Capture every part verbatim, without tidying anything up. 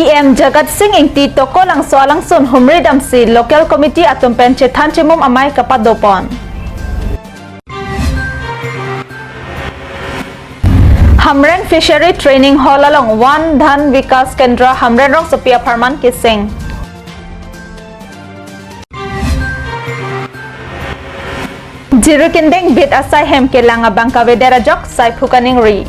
E M Jagat Sing Engti Tokolangso alangsun humri damsi local committee atum pen chethan chimum amei kapado pon. Hamren Fishery Training Hall along Van Dhan Vikas Kendra Hamren rongsopi apharman keseng. Jirikindeng bit asai hem kelang abang kavedet ajok saiphu kaningri.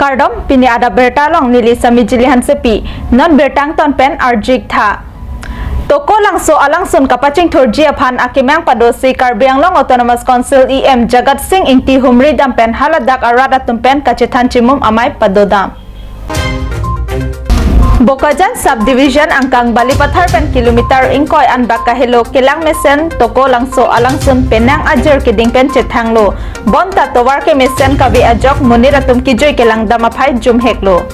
Kardom, pini adap birta along neli Sami Jili Hansepi, non birta angton pen arju-ik tha. Tokolangso alangsun kapachingthurji aphan akemang padosi Karbi Anglong Autonomous Council E M Jagat Sing Engti humri dam pen haladak arat atum pen kachethan chimum amei padodam. Bokajan Subdivision angkang Balipathar pen kilometer ingkoi anbak kahelo kelang mesen Tokolangso alangsun penang ajir keding pen chethanglo. Bonta tovar kemesen kave ajok monit atum kejui kelangdam aphai jumheklo.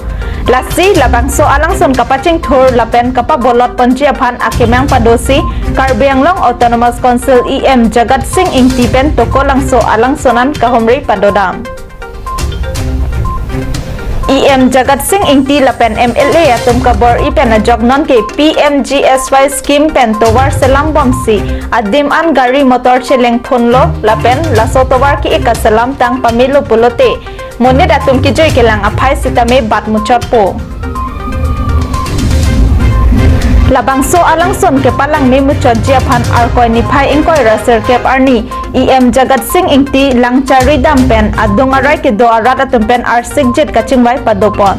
Lasi labangso alangsun kapachingthur lapen kapabolot ponji aphan akemang padosi Karbi Anglong Autonomous Council E M Jagat Sing Engti pen Tokolangso alangsun an kahumri padodam. E M Jagat Sing Engti lapen M L A atum kabor-i pen ajok nonke P M G S Y scheme pen tovar selam bomsi adim an gari motor cheleng phunlo lapen laso tovar ke-ik aselam tang pamelo pulote monit atum kejui kelang aphai sitame bat muchotpo. Labangso alangsun kepalangme muchotji aphan Arkoi niphai ingkoi ra sirkep arni E M Jagat Sing Engti langchari dam pen adung arai kedo arat atum pen arsikjit kachingvai padopon.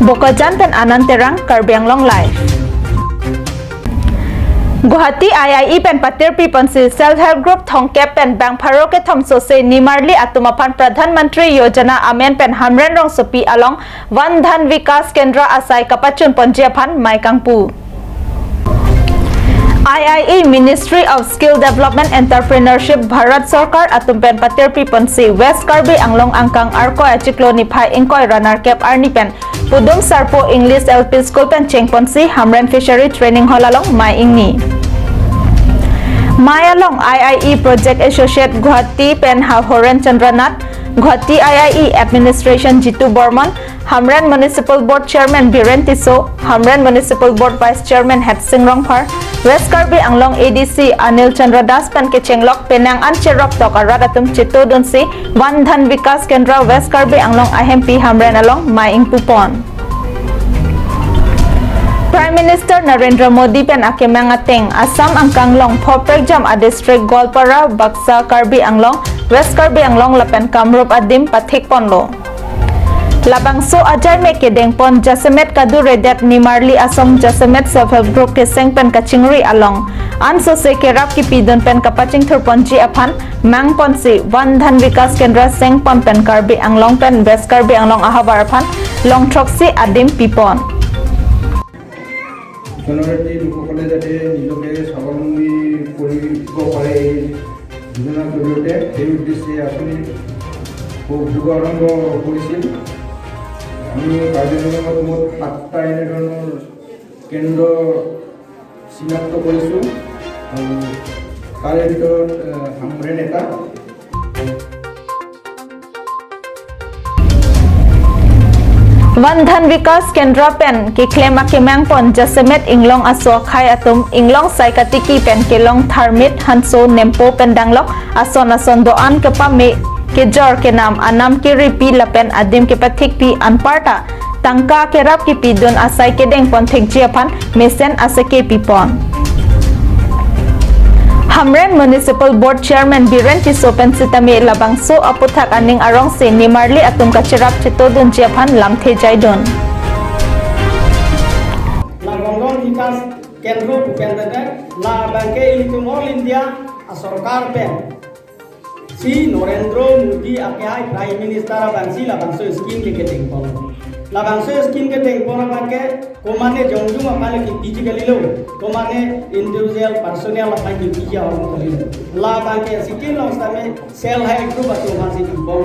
Bokajan pen Anand Terang, Karbi Anglong Live. Guwahati I I E pen patirpi ponsi Self Help Group thomkep pen bang pharo kethom sose nimarli atum aphan Pradhan Mantri Yojana amen pen Hamren rongsopi along Van Dhan Vikas Kendra asai kapachun ponji aphan mei kangpu. I I E Ministry of Skill Development Entrepreneurship Bharat Sorkar atum pen patirpi ponsi West Karbi Anglong angkang Arkoi achiklo niphai ingkoi ra nerkep arni pen Pudum Sarpo English L P School pen chengponsi Hamren Fishery Training Hall along mei ingni. Mei along I I E Project Associate Guwahati pen ha Horen Chandra Nath, Guwahati I I E Administration Jitu Borman, Hamren Municipal Board Chairman Biren Tisso, Hamren Municipal Board Vice Chairman Hetsing Rongphar, West Karbi Anglong A D C Anil Chandra Das pen kechenglok penang an cherok tok arat atum chetodunsi Van Dhan Vikas Kendra West Karbi Anglong ahempi Hamren along mei ingpupon. Prime Minister Narendra Modi pen akemang ateng Assam angkang long pho prekjam a district Goalpara, Baksa, Karbi Anglong, West Karbi Anglong lapen Kamrup adim pathikponlo. Labangso ajai me kedengpon jasemet kaduredet nimarli asong jasemet Self Help Group keseng pen kachingri along ansose kerap kipidun pen kapachingthurponji aphan mangponsi Van Dhan Vikas Kendra sengpon pen Karbi Anglong pen West Karbi Anglong ahavar aphan longthroksi adim pipon. জনজাতি লোকসকলে যাতে নিজকে স্বাৱলম্বী কৰিব পাৰে এই যোজনাৰ জৰিয়তে, সেই উদ্দেশ্যে আঁচনি শুভ-, শুভাৰম্ভ কৰিছিল। আমি কাৰ্বি আংলঙত মুঠ সাতটা এনেধৰণৰ কেন্দ্ৰ চিনাক্ত কৰিছোঁ আৰু তাৰে ভিতৰত, এ, হামৰেণ এটা। Van Dhan Vikas Kendra pen keklem akemangpon jasemet inglong aso akhai atum inglong sai katiki pen kelong tharmit hanso nempo pen danglok ason ason do-an kepame kejor kenam anam keripi lapen adim kepathikpi anparta tangka kerap kipidun asai kedengpon thekji aphan mesen aseke pipon. Hamren Municipal Board Chairman Biren Tisso pen sitame labangso aputhak aning arongsi nimarli atum kachirap chetodunji aphan lamthe jaidun. La Van Dhan Vikas Kendra pu pen tete, labangke ilitum All India asorkar pen Shri Narendra Modi akehai Prime Minister abangsi labangso scheme ke kedengpon. Labangso scheme kedengpon abangke komane jongjung aphan le kipiji kalilo, komane individual personnel aphan kipiji ahormu kalilo. Labangke scheme along sitame Self Help Group atum aphansi pipon.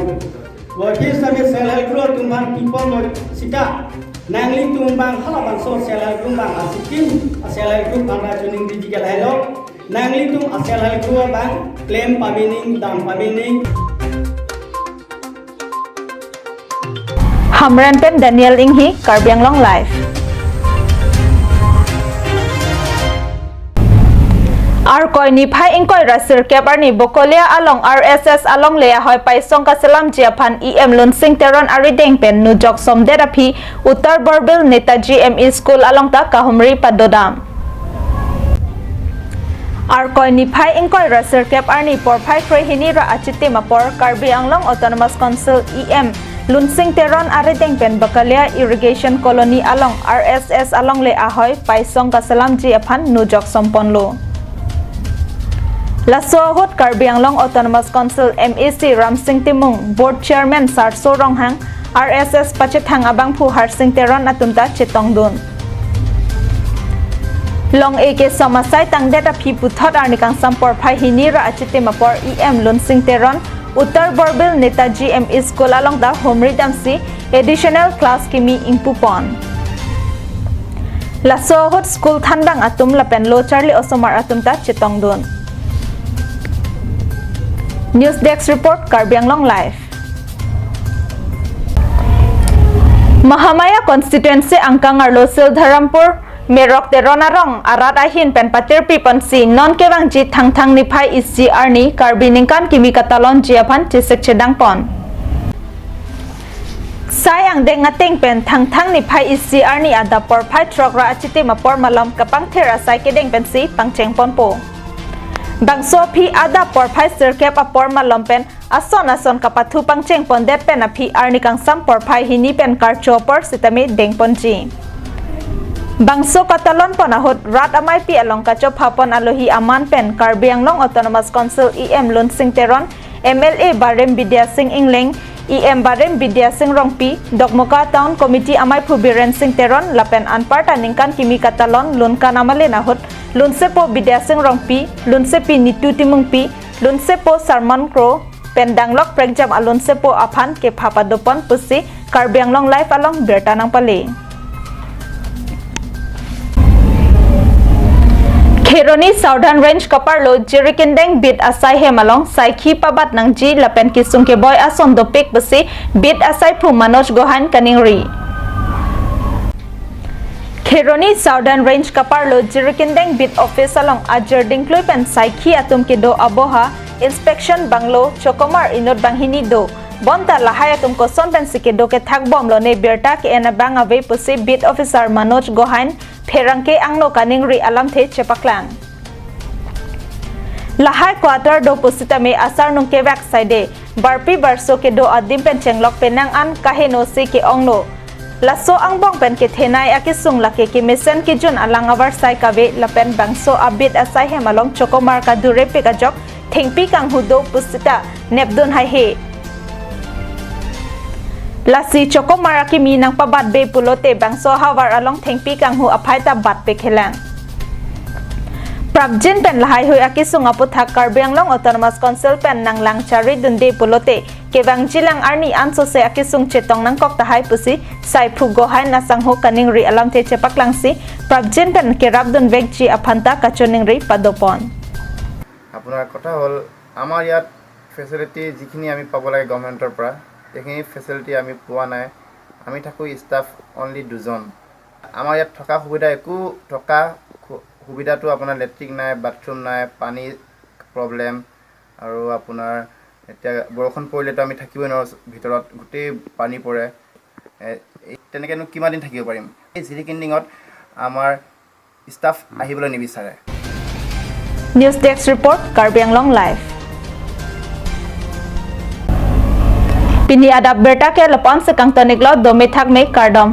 Lo ke sitame Self Help Group atum aphan pipon lo sita Nanglitum abang halabangso self help group abang a-scheme, a-self help group abang ra chuning diji ke lahelo. Nanglitum a-self help group abang klem pamening, dam pamening. Hamren pen Daniel Inghi, Karbi Anglong Live. Arkoi niphai ingkoi ra sirkep arni Bokolia along R S S alongle ahoi paisong kaselamji aphan E M Lunsing Teron arideng pen nu joksom det aphi Uttar Borbil Netaji M E School along ta kahumri padodam. Arkoi niphai ingkoi ra sirkep arni porphai krehini ra achitim apor Karbi Anglong Autonomous Council E M Lunsing Teron arideng pen Bakalia Irrigation Colony along R S S alongle ahoi paisong kaselamji aphan nu joksom ponlo. Laso ahut Karbi Anglong Autonomous Council M A C Ramsing Timung, Board Chairman Sarso Ronghang, R S S pachethang abangphu Harsing Teron atum ta chetongdun. Long-e kesom asai tangdet aphi puthot arni kangsam porphai hini ra achitim apor E M Lunsing Teron, Uttar Borbil Netaji M E School along ta humri damsi additional class kimi ingpupon. Laso ahut school thanbang atum lapen lo charli osomar atum ta chetongdun. News Desk Report, Karbi Anglong Live. Mahamaya constituency angkang arlo Sildharampur Merok Teron arong arat ahin pen patirpi ponsi non kevangji Thangthang niphai isi arni Karbi ningkan kimi katalonji aphan chesik chedang pon. Sai angdeng ateng pen Thangthang niphai isi arni adap porphai throk ra achitim apor malom kapangthir asai kedeng pensi pangcheng ponpo. Bangso aphi adap porphai sirkep apor malom pen ason ason kapathu pangcheng pondet pen aphi arni kangsam porphai hini pen karcho apor sitame deng ponji. Bangso katalon pon ahut rat ameipi along kachopha pon alohi aman pen Karbi Anglong Autonomous Council E M Lunsing Teron, M L A Barem Bidya Sing Engleng, E M Barem Bidya Sing Rongpi, Dokmoka Town Committee ameiphu Biren Sing Teron, lapen anparta ningkan kimi katalon lunkan amalin ahut lunsepo Bidya Sing Rongpi, lunsepi Nitu Timungpi, lunsepo Sarman Kro, pen danglok prekjam alunsepo aphan kepha padopon pusi Karbi Anglong Live along birta nangpale. Kheroni Southern Range kaparlo Jirikindeng beat asai hem along saikhi pabat nangji lapen kesung keboi ason dopik pusi beat asaiphu Manoj Gohain kaningri. Kheroni Southern Range kaparlo Jirikindeng beat office along ajir dingklui pen saikhi atum kedo aboha inspection banglo chokomar inut banghini do. Bonta lahai atum koson pensi kedo kethak bomlone birta ke-en abang ave pusi beat officer Manoj Gohain pherangke angno kaningri alamthe chepaklang. Lahai quarter do pusitame asarnung kevak saide, barpi barso kedo adim pen chenglok penang an kaheno si ke-onglo. Laso angbong pen kethenei akesung lake kemesen kejun alang avarsai kave lapen bangso a beat asai hem along chokomar kadurepik ajok thengpi kanghu do pusita nepdun haihe. Lasi chokomar akimi nangpabatbe pulote bangso havar along thengpi kanghu aphai ta batpekhelang. Prapjin pen lahaihui akesung aputhak Karbi Anglong Autonomous Council pen nanglang charidunde pulote kevangjilang arni ansose akesung chetong nangkok tahai pusi saiphu Gohain asangho kaningri alamthe chepaklangsi prapjin pen kerapdunvekji aphanta kachoningri padopon. আপোনাৰ কথা হ'ল, আমাৰ ইয়াত ফেচিলিটি যিখিনি আমি পাব লাগে গভৰ্ণমেণ্টৰ পৰা, সেইখিনি ফেচিলিটি আমি পোৱা নাই। আমি থাকোঁ ষ্টাফ অনলি দুজন। আমাৰ ইয়াত থকা সুবিধা একো, থকা খু-, সুবিধাটো আপোনাৰ লেট্ৰিন নাই, বাথৰুম নাই, পানী প্ৰব্লেম, আৰু আপোনাৰ এতিয়া বৰষুণ পৰিলেতো আমি থাকিবই নোৱাৰোঁ ভিতৰত, গোটেই পানী পৰে। এ, এই তেনেকৈনো কিমান দিন থাকিব পাৰিম? এই জিৰিকিন্দিঙত আমাৰ ষ্টাফ আহিবলৈ নিবিচাৰে। News Desk Report, Karbi Anglong Live. Pini adap birta ke lapu-an si kangtoniklo, dome thakme, kardom.